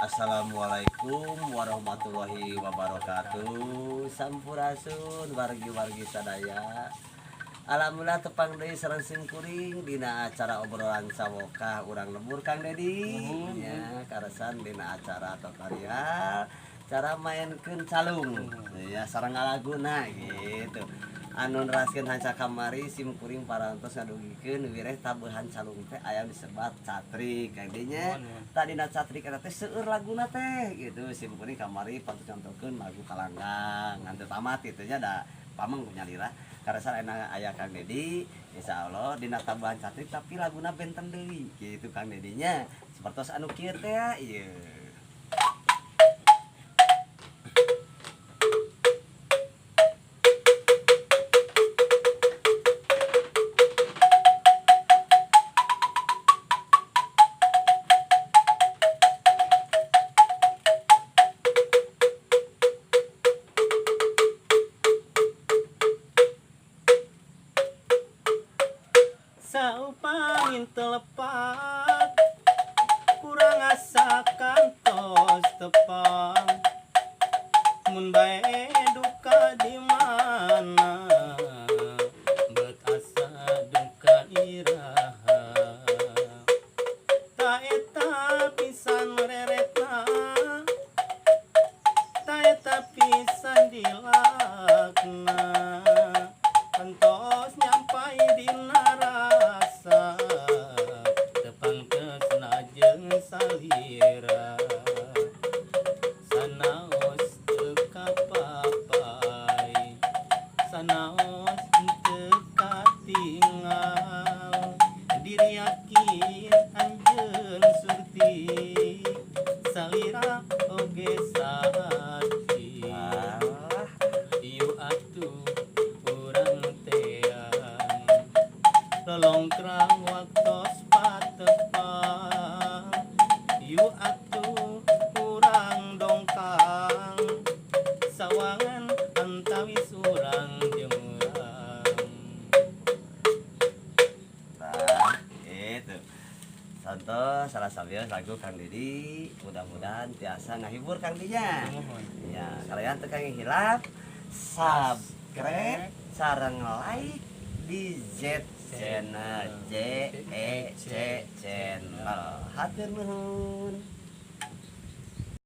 Assalamualaikum warahmatullahi wabarakatuh. Sampurasun wargi-wargi sadaya. Alhamdulillah tepang deui sareng simkuring dina acara obrolan sawokah urang lembur Kang Dedi. Ya, karasan dina acara tutorial cara mainkeun calung. Ya, sareng ngalaguna gitu. Anu neraskeun hanca kamari simkuring parantos ngadugikeun wireh tabuhan calung teh aya disebat catrik Kang Dedi nya. Tadina catrik eta teh seueur laguna teh gitu. Simkuring kamari parantos nyontokeun lagu Kalanggang ngan teu tamat gitu nya, da pameng nyalira. Karasan enak aya Kang Dedi, insyaallah dina tabuhan catrik tapi laguna benten deui gitu Kang Dedinya. Sapertos anu kieu teh ya, ieu. Saupamin telepat kurang asa kantos tepang mun bae duka di mana bet asa duka iraha ta eta pisan reretna ta eta pisan dilakna entos nyampai dina rasa tepang tresna jeung salira sanaos teu kapapai sanaos teu katingal diri yakin anjeun surti salira oge saati. Ah, Ieu atuh urang teang lolongkrang waktos patepang ieu atuh urang dongkang sawangan antawis urang jeurang. Nah, itu. Contoh salah satu lagu Kang Dedi, mudah-mudahan tiasa ngahibur Kang Dinya. Ya, kalian teu kang hilap subscribe sareng like di Z Channel, JEC Channel. Hatur nuhun.